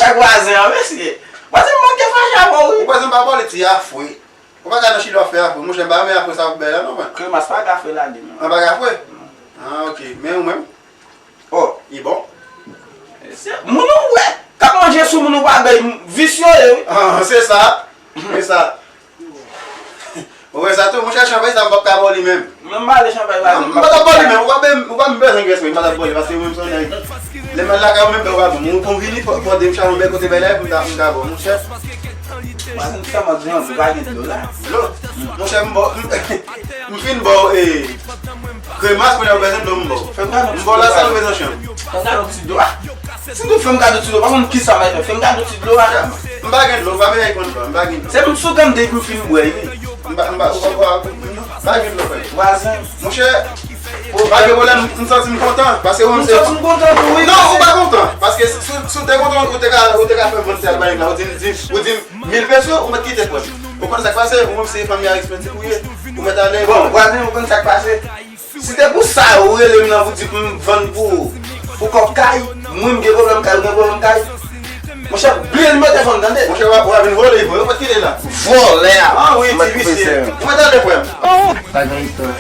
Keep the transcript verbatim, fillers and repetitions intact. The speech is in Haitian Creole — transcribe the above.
Ak vwazen an, mesye. Vwazen, m manke fache avè w, wi. Ou vwazen pa vòlè ti afwe. Ou pa ka nan chili w ap fè afwe. Monchè, m pa renmen afwe sa ou bay la, non, mwen. Kremas pa gafwe ladan, non. An pa gafwe? Ah, ok. Men ou menm? Oh. Li bon? Se moun ou wè k ap manje sou moun ou pa bay, visye yo ye, wi. Ah, se sa. Se sa. Ou wè sa tou, monchè, chanpay sa m p ap ka ba w li menm. Mwen m pa ale chanpay pa. M pa t ap ba w li menm, ou pa menm, ou pa menm bezwen grès mwen, m pa t ap ba w li, paske ou menm se yon nèg. Lè m al lakay ou menm, ou pa bon. Ou konn vini, fò, fò de m chanpay, kote bay la, pou m ta, pou m ta ba w, monchè. Mwen, m sèlman di yon, ou pa gen dlo la. Dlo? Monchè, m ba w, m, m fin ba w, e, kremas, kounye a ou bezwen dlo, m ba w. Fè m gade yon ti dlo. M ba w la, sa ou bezwen chanm. Fè m gade yon ti dlo. Ah! Si m te fè m kado ti dlo, pa konn kisa m ap fè. Fè m kado ti dlo a. M pa gen dlo, pa bezwen konn dlo, m pa gen dlo. Se m sou gade depi w fin bwè, wi. M pa, m pa, ou pa, ou pa, m pa gen dlo, frè. Vwazen. Monchè, pa gen pwoblèm, m santi m kontan, paske ou menm se. M santi m kontan tou, wi. Non, ou pa kontan, paske si, si, si w te kontan, ou te ka, ou te ka fè m vann ti albay la, ou di m, di m, ou di m mil peso, ou mèt kite, frè. Ou konn sa k pase, ou menm se fanmi a ekspensiv ou ye, ou mèt ale. Bon, vwazen, ou konn sa k pase. Si te pou sa, ou rele m nan pou di pou m vann pou, pou kòb kay, mwen m gen pwoblèm kay, ou gen pwoblèm kay. Monchè, bliye nimewo telefòn, tande? Monchè, w ap, w ap vin vòlè vre, ou mèt kite la. Vòlè a. Ah wi, ti visye. Ou mèt ale, frè m. Pa gen istwa.